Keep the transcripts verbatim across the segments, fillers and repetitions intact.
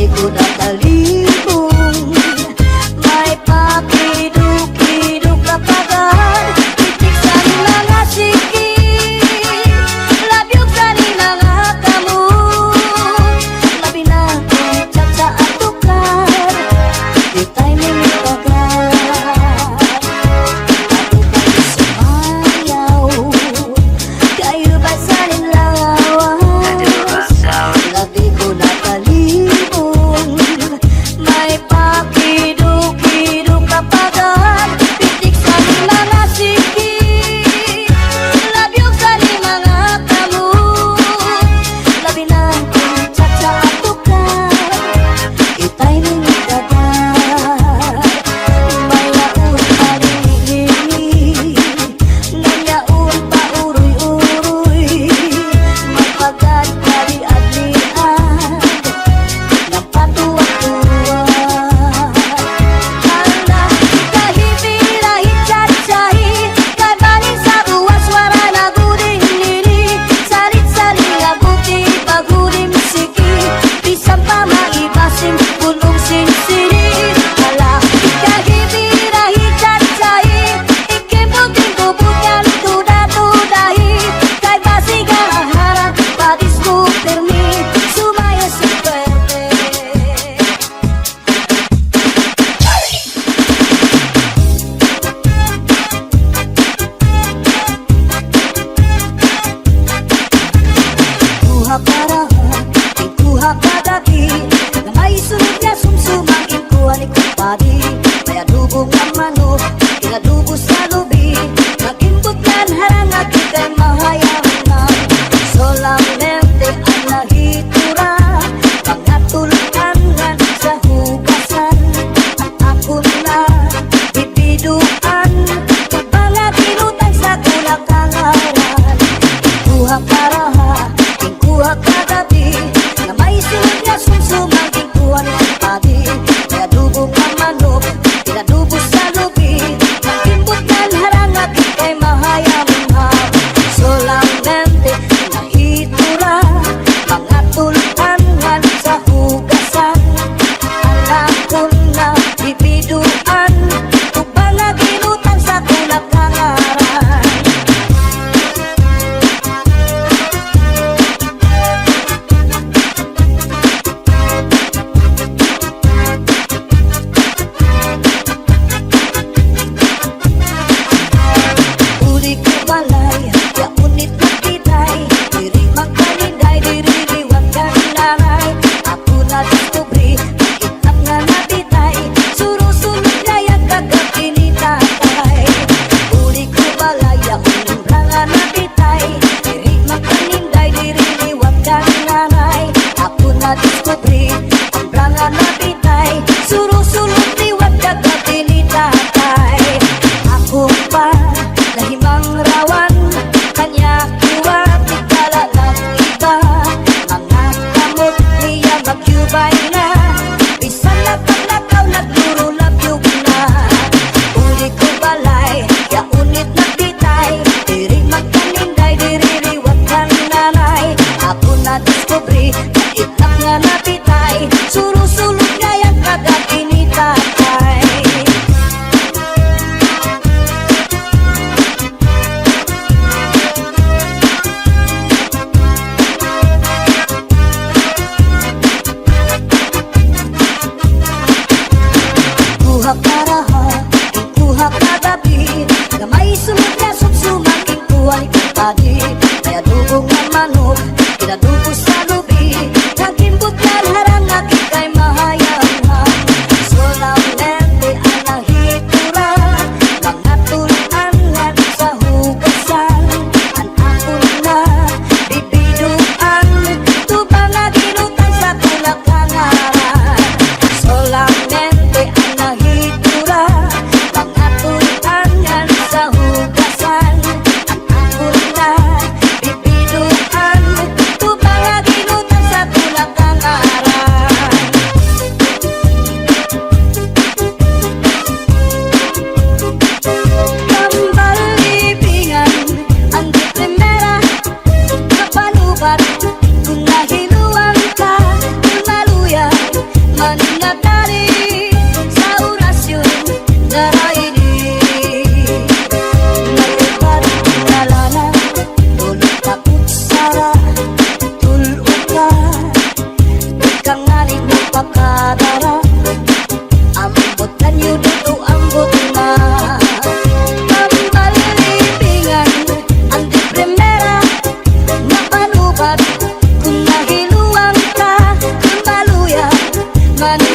Kuda kalibong, may pakido-kido ka pa gad, pitik sa mga siki. Labyog sa mga kamot, labi na kon chat sa atukar. Di timing ka gad. Ako pa'y sumayaw. Kayo ba sa lawas? Labi ko nakalibong. May pakido-kido ka pa gad. Pitik sa mga siki. Labyog sa mga kamot. Labi na kon chat sa atukar. Itay ning dagat, may yaon pa rin ini, may yaon pa uroy-uroy, may pagkadkadi-adlian, nagpatuwa-tuwa. Hala, kahipira hichat-chahi, kay bali sa ruwas waray na guding lili, salit-saling abuti, paghulim siki, bisan pa maibasim, bulong sinsini. Hala, kahipira hichat-chahi, ikimbuting bubutan, tuda-tudahi, kay basi garaharan, padis mo pirmi, sumaya sa pwerte. Kuha para, kuha kagabi, nga may sunod nga sumsum, an ginkuha ni kumpadi. May adobo nga manok, inadobo sa lubi, nga ginbutlan harang agi kay mahayang na. Solamente an nahitura, mga tul-an ngan sa hugasan. Ako na bibiduan, pagpalabinutang sa kulang kangaran. Kuha para ha, kuha kagabi, nga may sunod nga sumsum, an ginkuha ni kumpadi. May adobo nga manok,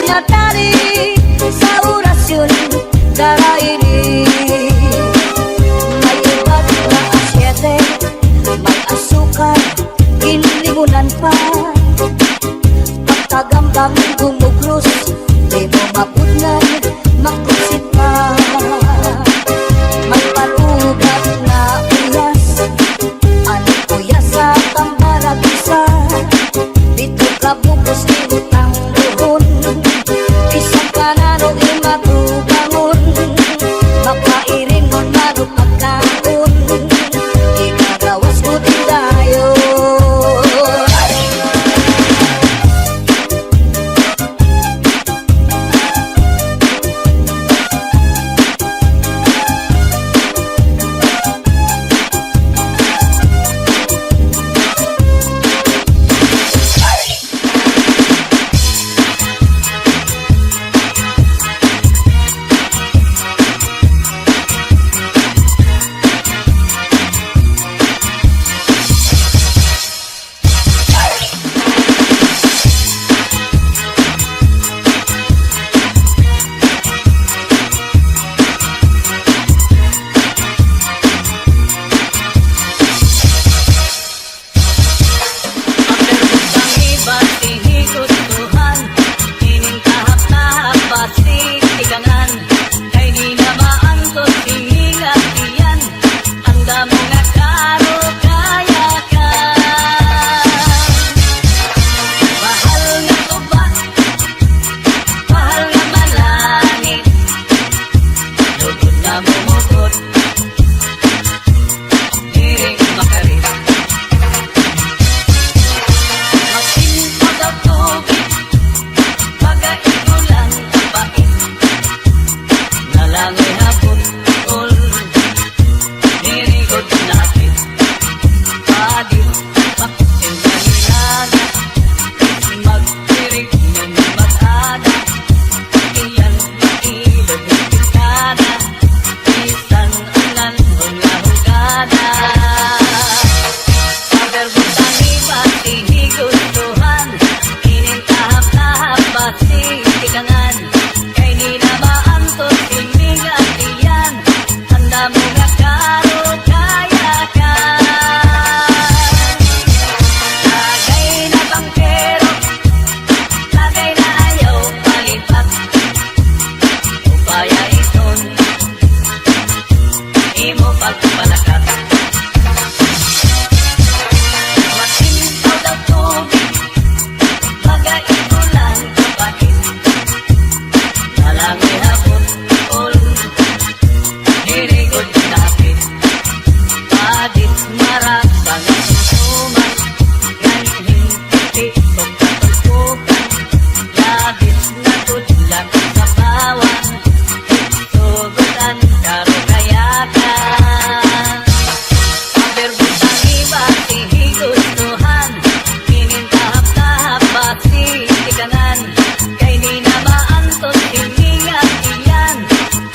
Natali sa orasyon, darairi. May ubat nga asyete, may asukar, ginlimunan pa. Pagkagambang gumugros, di mo mapudnan, makusit pa. May parugat nga uyas, ano uyas sa tambarag isa. Dito ka bukos, di mo tangguhon. Bisan pa nano imatubangon, mapairingon, mano pagkaon. Ikagawas ko din dayon. Ang verbong pangibat, tinigustuhan, inintahap-tahap, basi tikangan, kay di na maantos, hininga tiyan, an damo nga karukayakan. Bahal nga tuba, bahal nga malangit, lugod na mumugot. Diri makarit. Masinta daw tubig, baga igulan kapait. Nalangoy ha butol, diri gud napit. Pagit, paksin na hinana, magtirik nga mag-ana. Iyan, mailog, itikana. Bisan an nanhon nga hugana. Sa verbong pangibat, tinigustuhan, inintahap-tahap, basi tikangan, kay di na maantos, hininga tiyan, an damo nga karukayakan. Lagay na bangkero, lagay na ayaw palipat. Upaya iton imo pagpalakat. Masintaw daw tubig, baga igulan kapait. Nalangoy ha butol, diri gud napit. Padit marasa nga sumsuman, nganhin piti ug katulpokan, labis na gud la sa bawang, sugod an karukayakan. Ang verbong pangibat, tinigustuhan, inintahap-tahap, basi tikangan, kay di na maantos, hininga tiyan,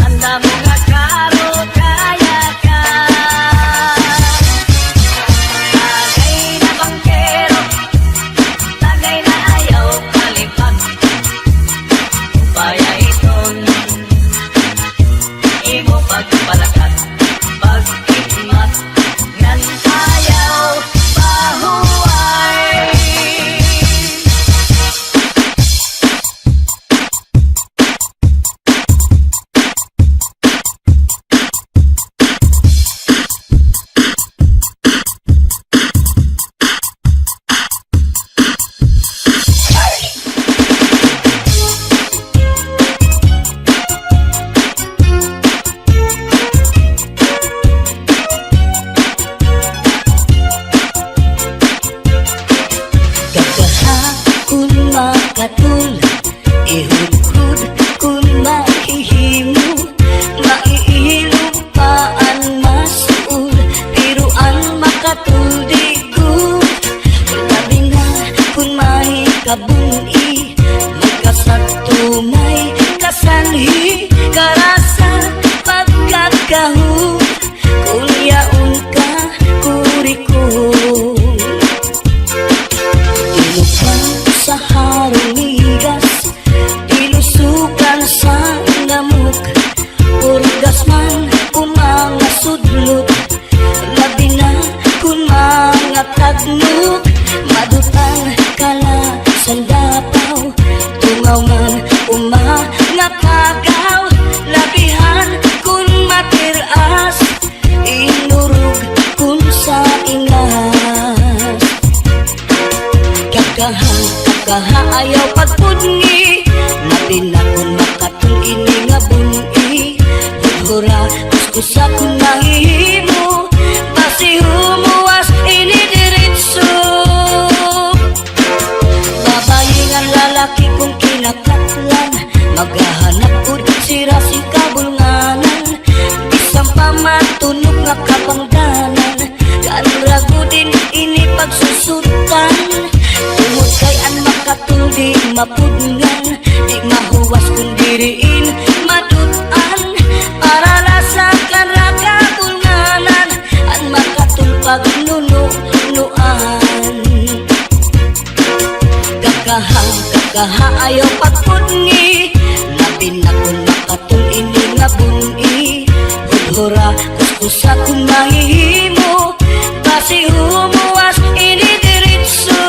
an damo nga karukayakan. Lagay na bangkero, lagay na ayaw palipat. Upaya iton imo pagpalakat, pag-ikmat, ngan ayaw pahuway. Gagahapon makatulog, ihudhud kon mahihimo, maiilog pa an masuod, pero an makatuldi ko, labi nga kon may kabun-i, may kasakto, may kasanhi, karasa, pagkakaho, kon yaon ka kurikon. Inuban sa harong migas, di Kagaw, labihan kun matir-as, inurog kun sa ingas. Kakaha, kakaha, ayaw pagpudngi, labi na kun makatul ini nga bun-i. Hurhura, kuskusa kun mahihimo, basi humuwas ini diretso. Babayi ngan lalaki kon kinakaplan, maghahanap gud sira sin kabulnganan. Bisan pa matunok nga kapangdanan, kan ra gud ini pagsusutan. Tungod kay an makatul di mapudngan, di mahuwas kon diri in madut-an. Para la sa kan ra kabulnganan, an makatul pagnununuan. Kakaha, kakaha, ayaw pagpudngi, labi na kon makatul ini nga bun-i. Hurhura, kuskusa kon mahihimo, basi humuwas ini diretso.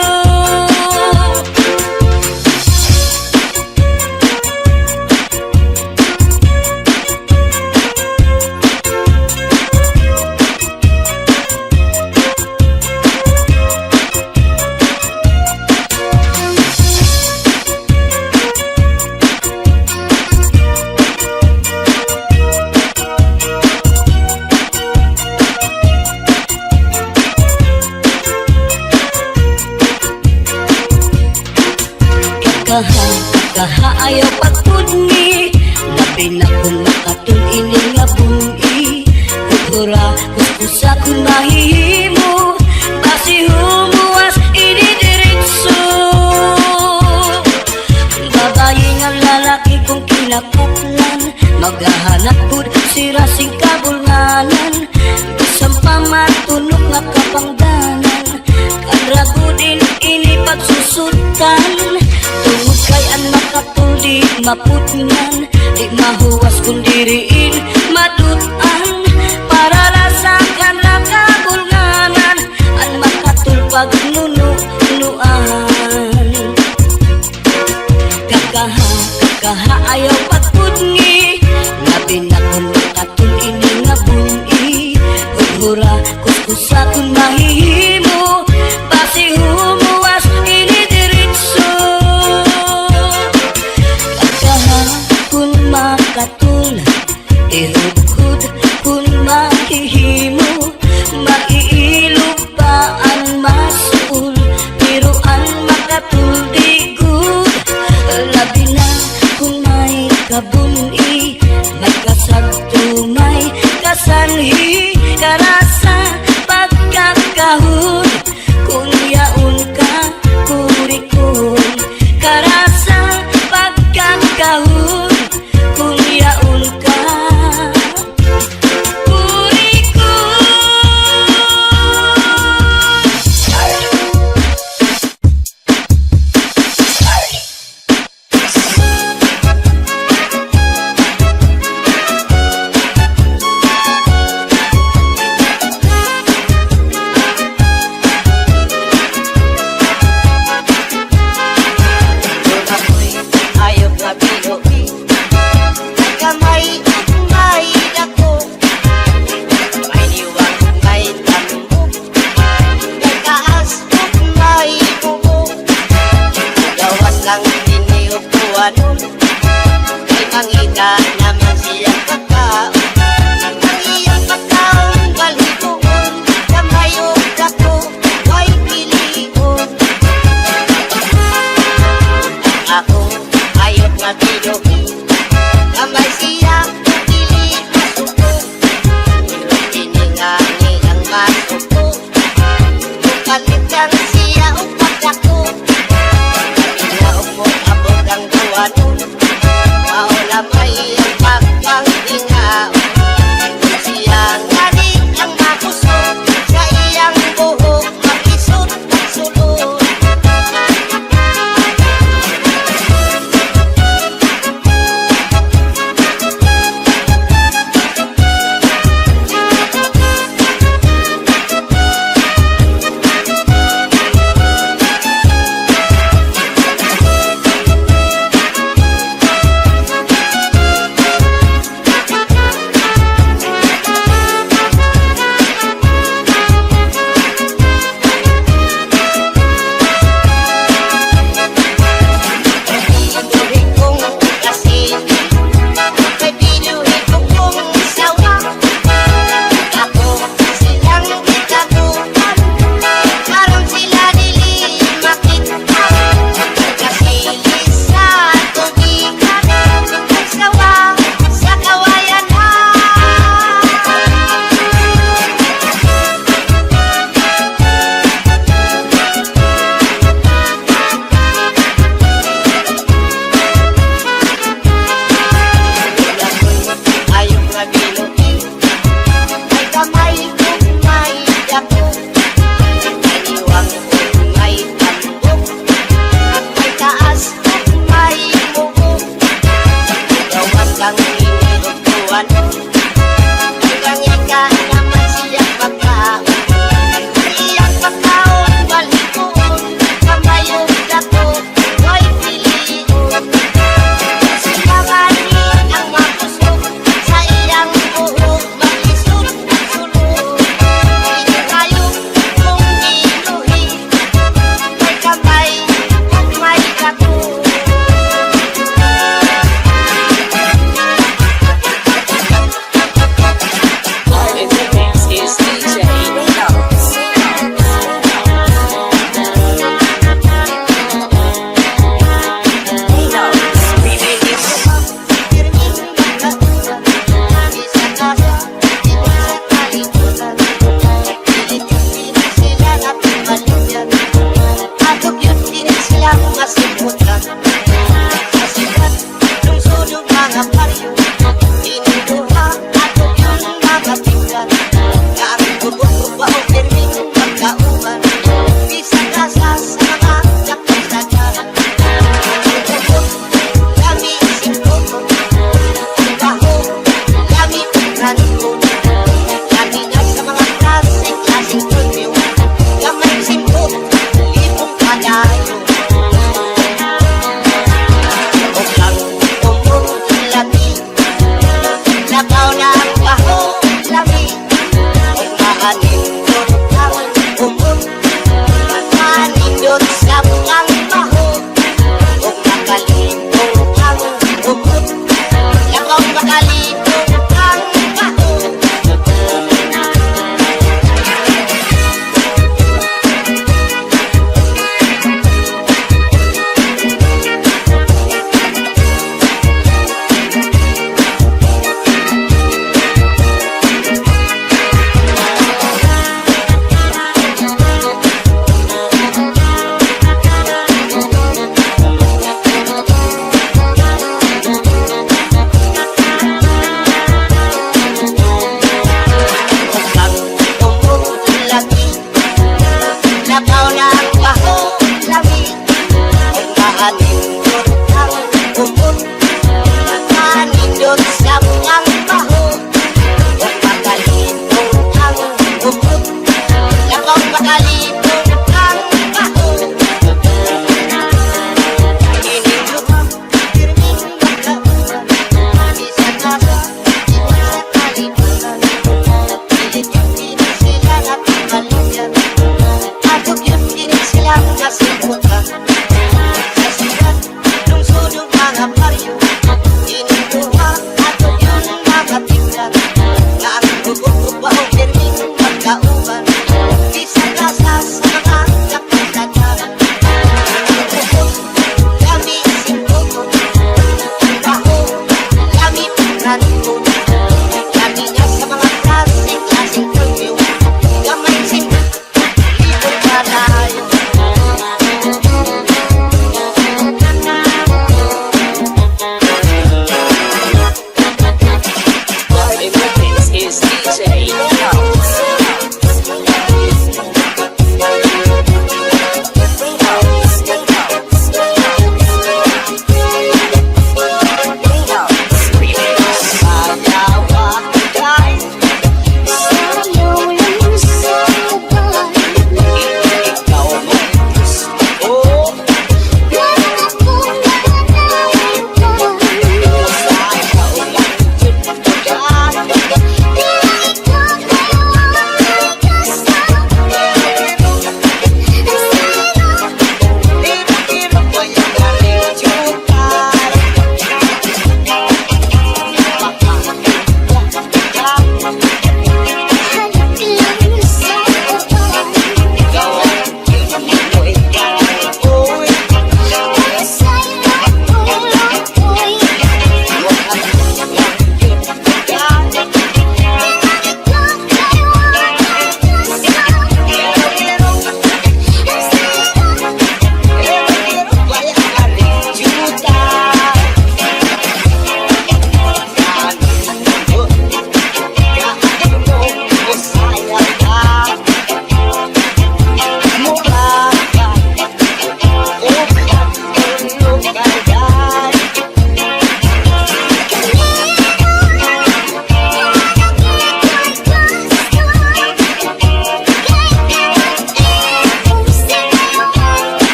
Kakaha, kakaha, ayaw pagpudngi, labi na kon makatul ini nga bun-i. Hurhura, kuskusa kon mahihimo, basi humuwas ini diretso. Babayi ngan lalaki kon kinakaplan, maghahanap gud sira sin kabulnganan. Bisan pa matunok nga kapangdanan, kan ra gud ini pagsusutan. Tungod kay an makatul di mapudngan, di mahuwas kon diri in madut-an. Para la sa kan ra kabulnganan, an makatul pagnununuan. Kakaha, kakaha, ayaw pagpudngi, labi na kon makatul ini nga bun-i. Hurhura, kuskusa kon mahihimo, basi humuwas ini diretso. Kakaha kon makatul, ihudhud kon mahihimo, maiilob pa an masuol, pero an makatul di gud, labi na kon may kabun-i, may kasagto, may kasanhi, karasa, pagkakahon, kon yaon ka, kurikon, karasa, pagkakahon, kon yaon ka, kurikon. Ako'y hayop nga binuhi. May kamay ug may dako. May liwat ug may tambok. May taas ug may bubong. Gawas lang dinhi upuanon. Kay mangita naman siya pagkaon. Ang iyang pagkaon, balhiboon, kamay ug dako, way pilion. Ako, hayop nga binuhi, kamay siya, dili masuko. Pero kini ngani ang masuko. Mopalit lang siya og pagdako. Kami nga og moabot ang duhanon. Mao na may iyang pagpanghingaon. Siya ngani ang makusog sa iyang buhok, makisot, magsulod.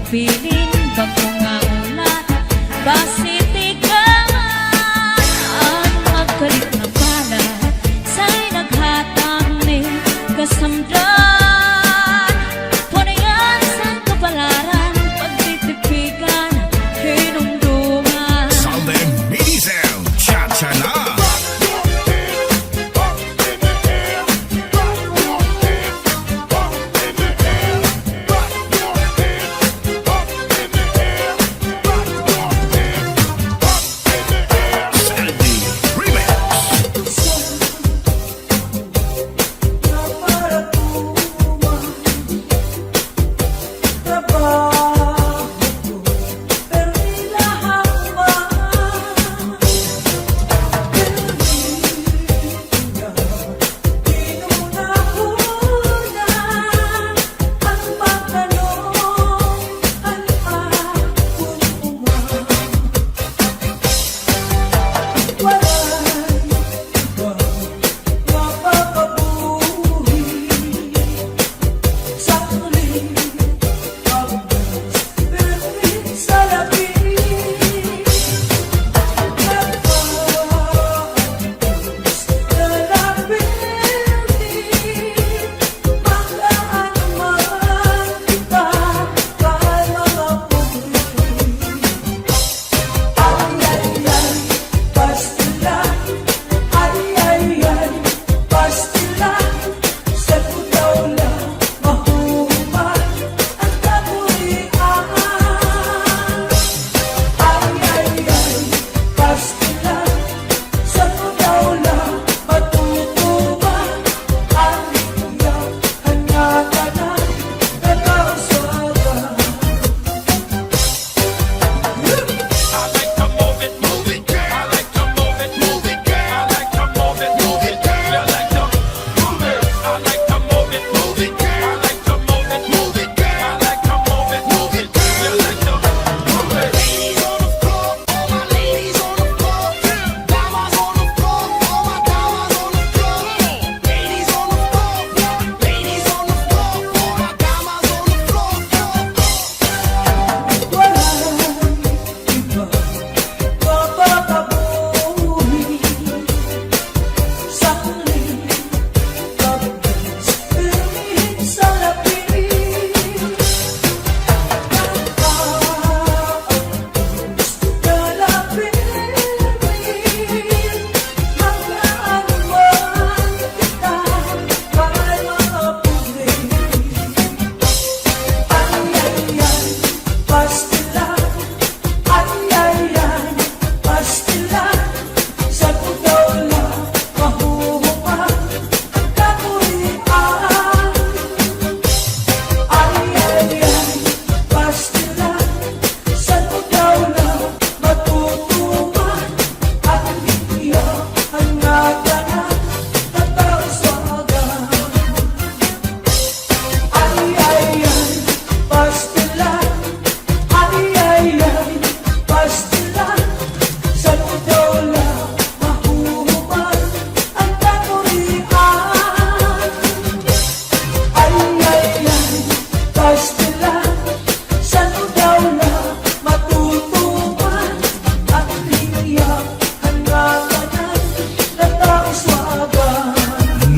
Piling bag-o nga ulat, basi tigaman an magkalit nga palad, say naghatag ni kasamdan. Panayan sa kabalaran, pagtitipikan, hinumduman. Southern Mini Sound, cha-cha na.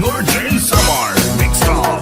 Northern Samar Mix Club.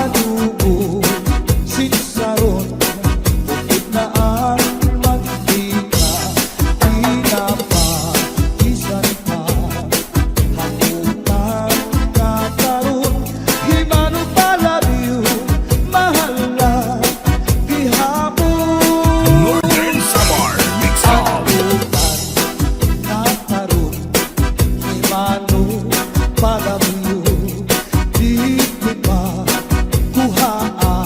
Adobo, sinsaron, bukid na an mantika, tinapa, bisan pa hakutan nga karon, himano pa love you, mahal na gihapon. Northern Samar Mix Up. Hakutan nga karon, himano pa love you, di ko pa kuhaa.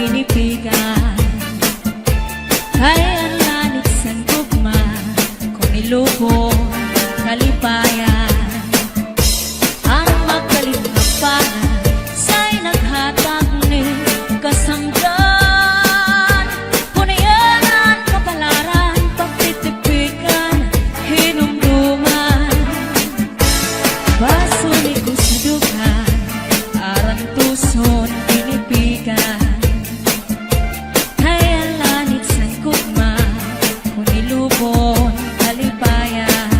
Tinipigan, kay an lanit san gugma, kon ilubon kalipayan. An magkalit nga palad, say naghatag ni kasamdan. Kon iyan an kapalaran, pagtitipikan, hinumduman. Basuni ko sa dughan, arantuson, tinipigan. Kay an lanit san gugma, kon ilubon kalipayan.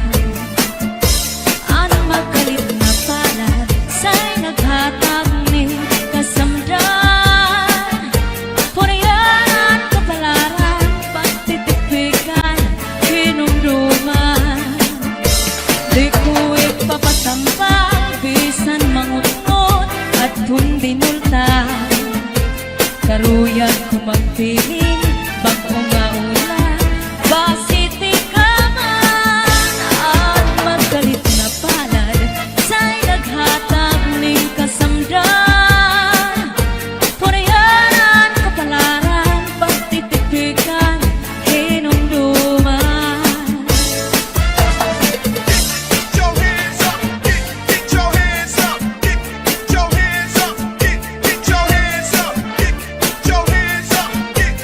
An magkalit nga palad, say naghatag ni kasamdan. Kon iyan an kapalaran, pagtitipikan, hinumduman. Di ko ipapatambal, bisan mangutngot, adton dinulta. Karuyag ko magpiling, bag-o nga ulan, basi tikaman. An magkalit nga palad, say naghatag nin kasamdan. Kon iyan an kapalaran, pagtitipikan, hinumduman. Get, get your hands up, get, get your hands up, get, get your hands up, get, get your hands up, get, get your hands up, get.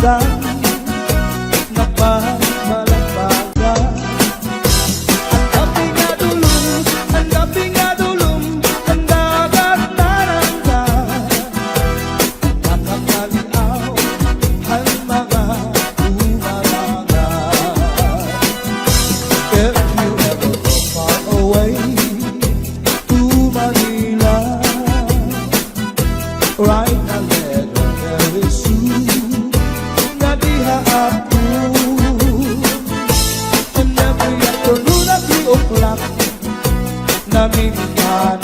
Nagbabalakbakan. An kape nga dulom, an kape nga dulom, an dagat narangga. Nakakaliaw an mga dumarangan. If you ever go far away to Manila, ride a letter very soon. Nga diha ako. And every afternoon at three o'clock, namimitan